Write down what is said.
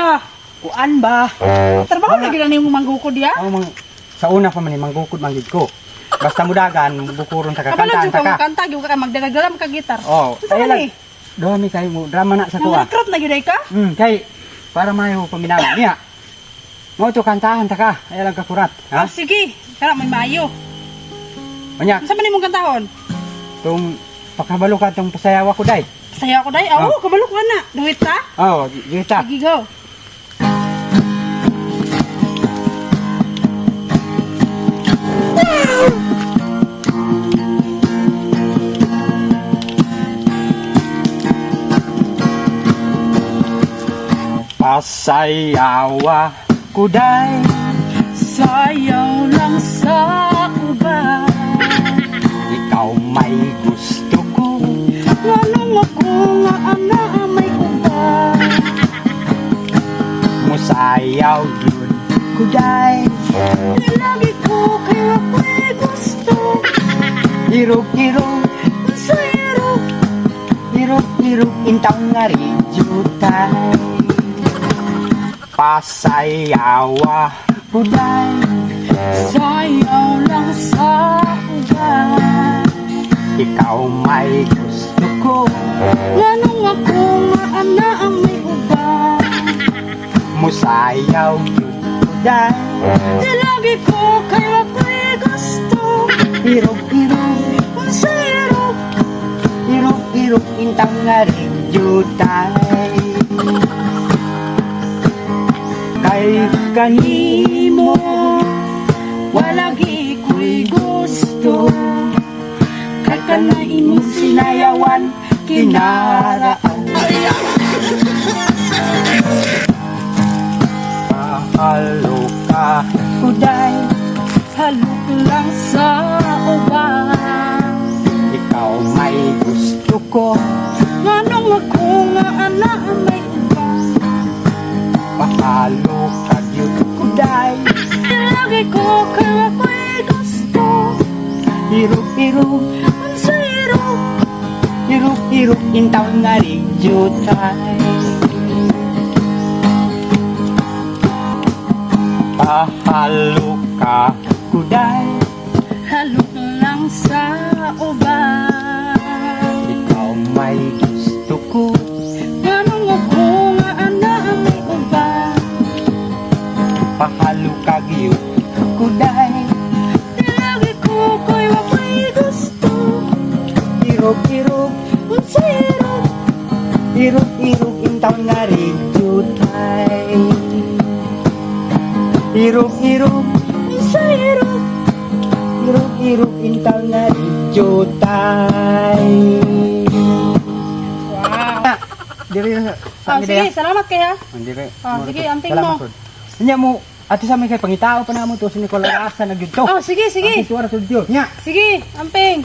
Diya. Kuan ba? Trabaho na gyud nimo manggukod diya. Ako mang sa una pa man ni manggukod man gid ko. Basta mudagan, bukuron ta ka Kabalo kantaan jud ta ka ka. kanta gyud ka magdala-dala ka gitar. Oh, Unsa man lang. ni? Dami kay mo drama na sa Nang kuha. recruit na gyud ay ka? Kay para mayo paminaw niya. Mo to kantahan ta ka. Ay lang kakurat, ha? Oh, sige. Kara may maayo. Unya, Unsa man imong kantahon? tong pakabalo ka tong pasayawa ko day. Sayaw ko day. Oh, kabalo ko na. Duit ta. Oh, gita. Sige go. Pasayawa ko day. Sayaw lang sa uban. Ikaw may gusto ko. Nganong ako nga ana may uban. Musayaw yun ko day. Lagi ko kay wako'y gusto. Irog irog Sa irog irog irog intaw nga jutay. Pasayawa ko day. Sayaw lang sa uban. Ikaw may gusto ko. Nganong ako nga ana may uban. Musayaw yun ko day. Lagi ko kay wako'y gusto. Irog irog Sa irog irog irog intaw nga jutay. Kay kanimo walagi ko'y gusto. Kay kana imong sinayawan kinaraan. Pahalo ka kuday, halok lang sa uban. ikaw may gusto ko. Nganong ako nga ana may uban. Pahalo ka gyud kuday, Lagi ko kay wako'y gusto. irog irog Sa irog irog irog intaw nga jutay. Pahalo ka kuday, halok lang sa uban. ikaw may gusto ko. Nganong ako nga ana may uban. Pahalo ka gyud kuday, Lagi ko kay wako'y gusto. irog irog Sa irog irog irog intaw nga jutay. Irog irog sa irog irog irog intaw nga jutay. Wow. Diri sa Oh, amin sige, daya. salamat kay ha. Dire. Oh, sige, amping mo. Nya mo ato sa amin kay pangitao pa na mo to si Nicolas Asa na gyud to. Oh, sige, sige. Ang tuwa ra to Diyo. Nya. Sige, amping.